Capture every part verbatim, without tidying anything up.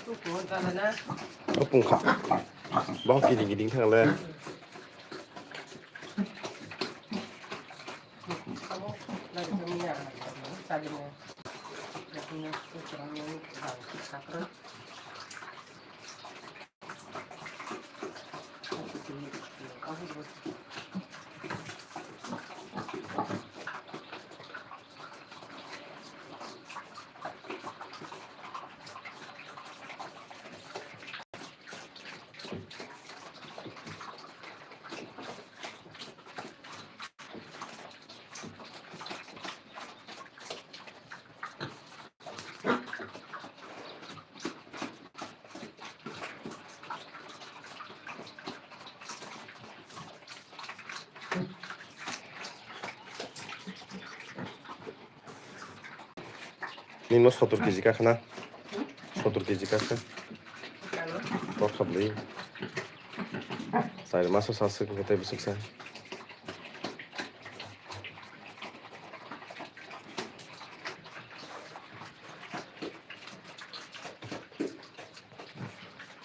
O pungkha. Bo kiding kiding thang le. Nini sotor kg kakhana? Sotor kg kakha. Tor khablai. Char maso saswk tei bwswk sa.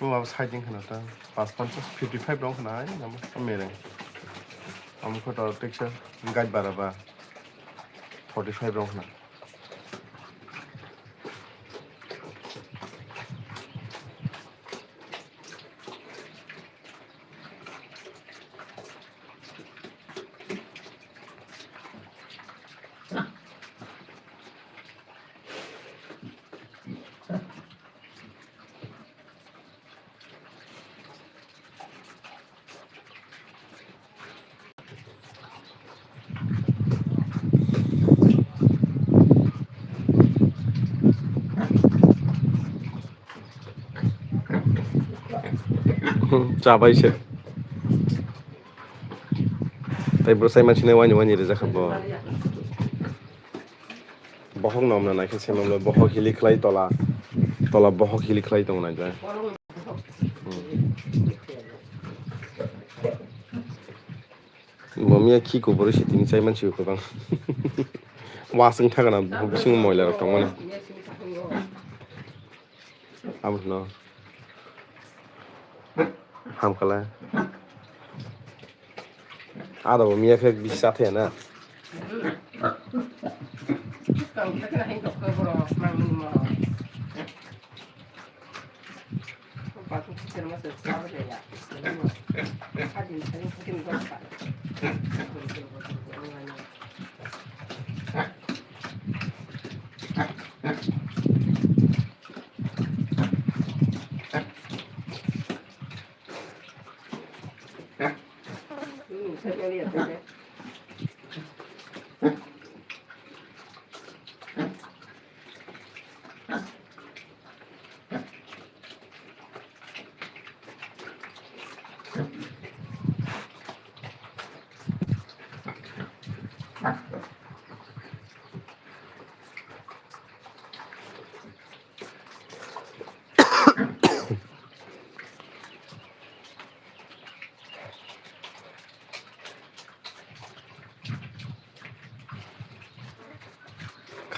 Bo abo side wngkha na ta, pas ponchas, fifty five rok wngkha na, ai, namo, mereng. Amo khe to teksa, gaj bara ba, forty five rok wngkha na. Chabai se. Tei bwsai mansinai wani wani rijak kha bo. Bohok no wngna naikhe se mamlo bohok hili khlai tola. Tola bohok hili khlai tongo naikhe. Hmm. Bo miya khi kuburi si tini chai mansi kwbang. Wasing thagana bisingo moila rok tongmani. Abono hamkala. Ada bo miya khe bisa thaya na.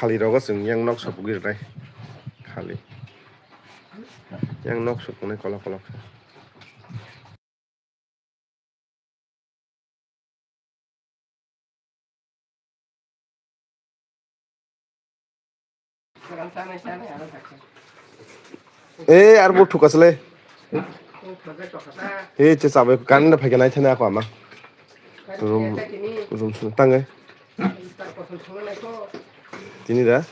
Khali rogo chwng yang nok sopogwi rwnai. Khali. Yang nok sopoknai kolok kolok khe. Eh, ar bo thuka sle. Eh, che chabai kan na phai nai thana ko ama. Room, room sung tangai. Tini da?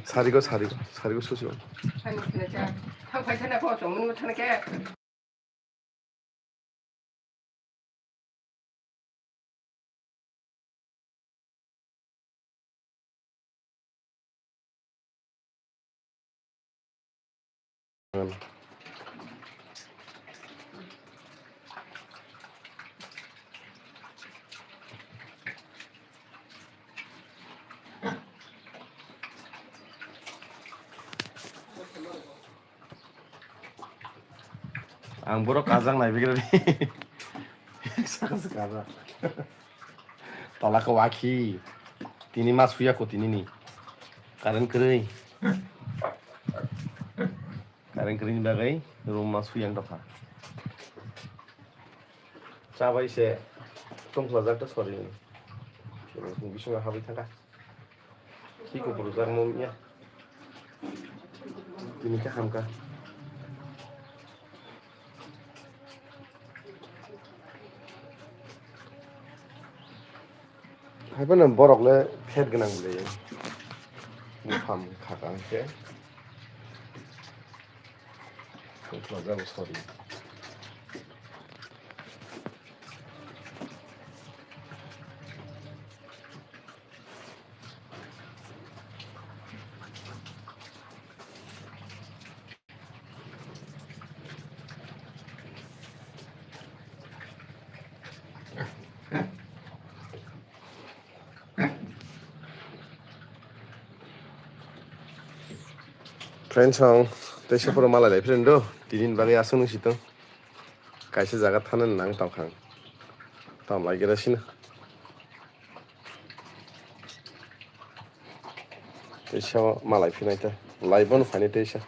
Sarigo, sarigo, sarigo susi. Ang borok kajak nai bigra di. Saka saka kajak. Tola khe wakhi. Tini ma suya ko tini ni. Current kwrwi. Current kwrwini bagwi room ma suyang dopha. Chabai se tongkhlajak ta sori. Bisingo habwi thangkha. Twi kupurjak mung ya. Tini khe hamkha. Haiphano borok le phet gwnang le. Buphang khaka hwnkhe. Tongkhlajak sori. Friends, ang teisa pura malai lai friend do. Tini bagwi aswk nung sitong. Kaisa jaga thana nang tongkhang. Tam lai gira sina. Teisa malai phinai ta. Lai bono phani teisa.